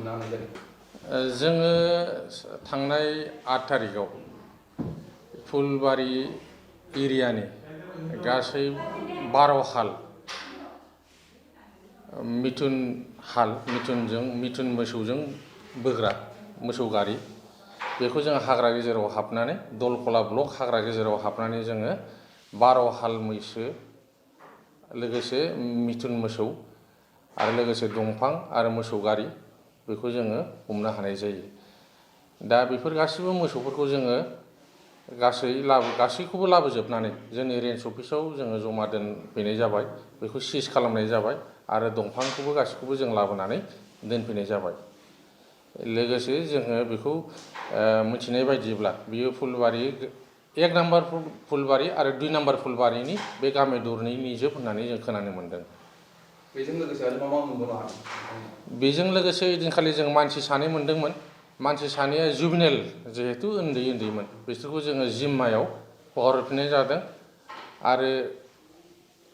मोननो हानाय जादों? जोङो थांनाय 8 थारिखआव फुलबारि एरियानि गासै 12 हाल मिथुन मोसौजों बोग्रा मोसौ गारि बेखौ जों हाग्रा गेजेराव हाबनानै दलखला ब्लक हाग्रा गेजेराव हाबनानै जोङो 12 हाल मैसो लोगोसे मिथुन मोसौ आरो लोगोसे दंफां आरो मोसौ गारि बेखौ जोङो हमनो हानाय जायो। दा बेफोर गासिबो मोसौफोरखौ जोङो गासैखौबो लाबोजोबनानै जोंनि रेन्ज अफिसाव जोङो जमा दोनफैनाय जाबाय। बेखौ सिज खालामनाय जाबाय आरो दंफांखौबो गासैखौबो जों लाबोनानै दोनफैनाय जाबाय। लोगोसे जोङो बेखौ मिथिनाय बायदिब्ला बियो फुलबारि 1 नाम्बार फुलबारि आरो 2 नाम्बार फुलबारिनि बे गामि दरनैनि जोब होननानै जों खोनानो मोन्दों। बेजों लोगोसे आरो मा मोनबावनो हादों? बेजों लोगोसे इदिनखालि जों मानसि 2 मोन्दोंमोन। मानसि 2आ जुबिनेल जिहेतु उन्दैमोन बिसोरखौ जोङो जिम्मायाव हगारफिननाय जादों आरो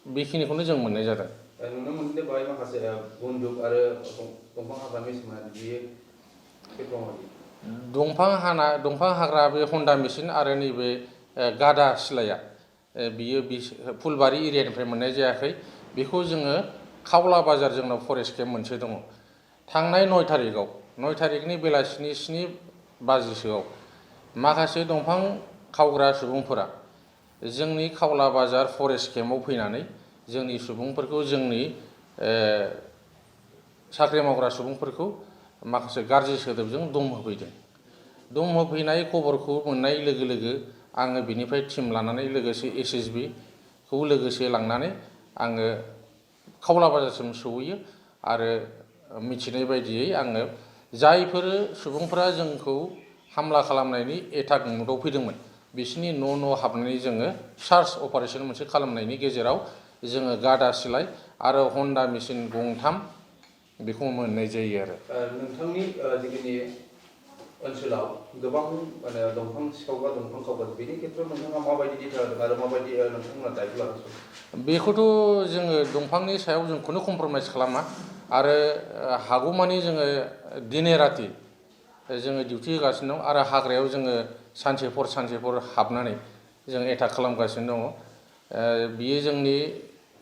बेखिनिखौनो जों मोननाय जादों। नुनो मोनदों बाहाय माखासे बन्दुक आरो दंफां हाग्रा मेसिन बियो दंफां हाग्रा बे हन्डा मेसिन आरो नैबे गादा सिलाया बियो फुलबारि एरियानिफ्राय मोननाय जायाखै। बेखौ जोङो खावला बाजार जोंनाव फरेस्ट केम्प मोनसे दङ। थांनाय 9 थारिखआव 9 थारिखनि बेलासिनि 7 बाजिसोआव माखासे दंफां खावग्रा सुबुंफोरा जोंनि खावला बाजार फरेस्ट केम्पआव फैनानै जोंनि सुबुंफोरखौ जोंनि साख्रि मावग्रा सुबुंफोरखौ माखासे गाज्रि सोदोबजों दम होफैदों। दम होफैनाय खबरखौ मोननाय लोगो लोगो आङो बिनिफ्राय टिम लानानै लोगोसे SSB खौ लोगोसे लांनानै आङो खावला बाजारसिम सौहैयो आरो मिथिनाय बायदियै आङो जायफोर सुबुंफोरा जोंखौ हामला खालामनायनि एटाक मुडआव फैदोंमोन बिसोरनि न' हाबनानै जोङो सार्च अपारेसन मोनसे खालामनायनि गेजेराव जोङो गादा सिलाय आरो हन्डा मेसिन 3 बेखौ मोननाय जायो आरो। नोंथांनि जिखिनि ओनसोलाव गोबां दंफां सिखावग्रा दंफां खावग्रा बेनि खेथ्रआव नोंथाङा माबायदि दिथा होदों आरो माबायदि नोंथांमोना दायथ' लागासिनो? बेखौथ' जोङो दंफांनि सायाव जोंखौनो कमप्रमाइस खालामा आरो हागौमानि जोङो दिने राति जोङो डिउटि होगासिनो दं आरो हाग्रायाव जोङो सानसे हर हाबनानै जों एटाक खालामगासिनो दङ। बियो जोंनि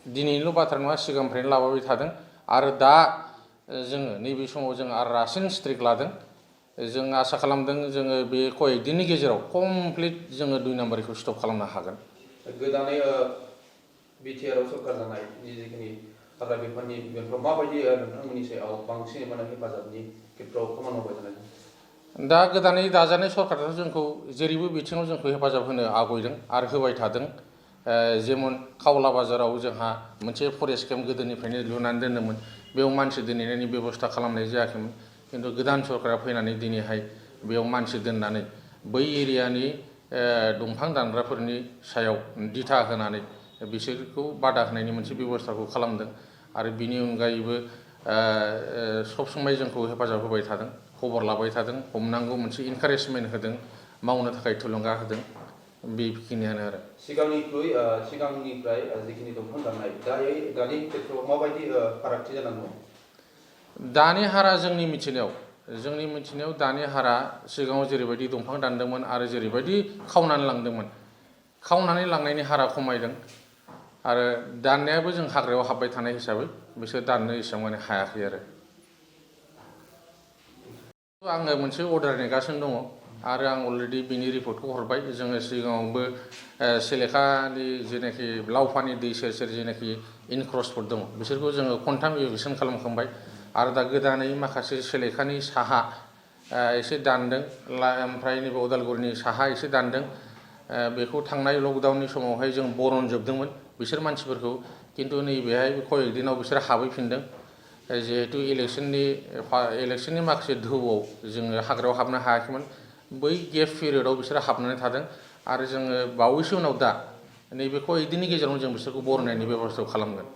दिनैनिल' बाथ्रा नङा, सिगांनिफ्रायनो लाबोबाय थादों आरो दा जोङो नैबे समाव जों आरो रासिन स्ट्रिक्ट लादों। जों आसा खालामदों जोङो बे कयेक दिननि गेजेराव कमप्लिट जोङो 2 नाम्बारखौ स्टप खालामनो हागोन। गोदानै बिटिआरआव सरकार जानाय जिखिनि हाग्रा बिफाननि बेफोराव माबायदि नोंथांमोननि सायाव बांसिन हेफाजाबनि खेथ्रआव खामानि मावबाय थानाय? दा गोदानै दाजानाय सरकाराथ' जोंखौ जेरैबो बिथिङाव जोंखौ हेफाजाब होनो आवगायदों आरो होबाय थादों। जेमन खावला बाजाराव जोंहा मोनसे फरेस्ट केम्प गोदोनिफ्रायनो लुनानै दोनदोंमोन। बेयाव मानसि दोनहैनायनि बेबस्था खालामनाय जायाखैमोन। खिन्थु गोदान सरकारा फैनानै दिनैहाय बेयाव मानसि दोननानै बै एरियानि दंफां दानग्राफोरनि सायाव दिथा होनानै बिसोरखौ बादा होनायनि मोनसे बेबस्थाखौ खालामदों आरो बिनि अनगायैबो सब समाय जोंखौ हेफाजाब होबाय थादों, खबर लाबाय थादों, हमनांगौ मोनसे इनकारेजमेन्ट होदों, मावनो थाखाय थुलुंगा होदों। बेखिनियानो आरो। सिगांनिफ्राय जिखिनि दंफां दाननाय दानि खेथ्रआव माबायदि फारागथि जानांगौ? दानि हारा जोंनि मिथिनायाव दानि हारा सिगाङाव जेरैबायदि दंफां दानदोंमोन आरो जेरैबायदि खावनानै लांदोंमोन, खावनानै लांनायनि हारा खमायदों आरो दाननायाबो जों हाग्रायाव हाबबाय थानाय हिसाबै बिसोर दाननो एसेबां माने हायाखै आरो। आङो मोनसे अर्डार नेगासिनो दङ आरो आं अलरेडि बिनि रिपर्टखौ हरबाय। जोङो सिगाङावबो सेलेखानि जेनाखि लावफानि दै सेर सेर जेनाखि इनक्रसफोर दङ बिसोरखौ जोङो खनथाम इभेक्सन खालामखांबाय आरो दा गोदानै माखासे सेलेखानि साहा एसे दानदों, ओमफ्राय नैबे उदालगुरिनि साहा एसे दानदों। बेखौ थांनाय लकडाउननि समावहाय जों बरनजोबदोंमोन बिसोर मानसिफोरखौ, खिन्थु नैबेहाय कयेक दिनाव बिसोर हाबहैफिनदों। जिहेतु इलेक्सननि माखासे दोहौआव जोङो हाग्रायाव हाबनो हायाखैमोन, बै गेप पिरियडआव बिसोरो हाबनानै थादों आरो जोङो बावैसो उनाव दा नैबे कयेक दिननि गेजेरावनो जों बिसोरखौ बरनायनि बेब'स्थाखौ खालामगोन।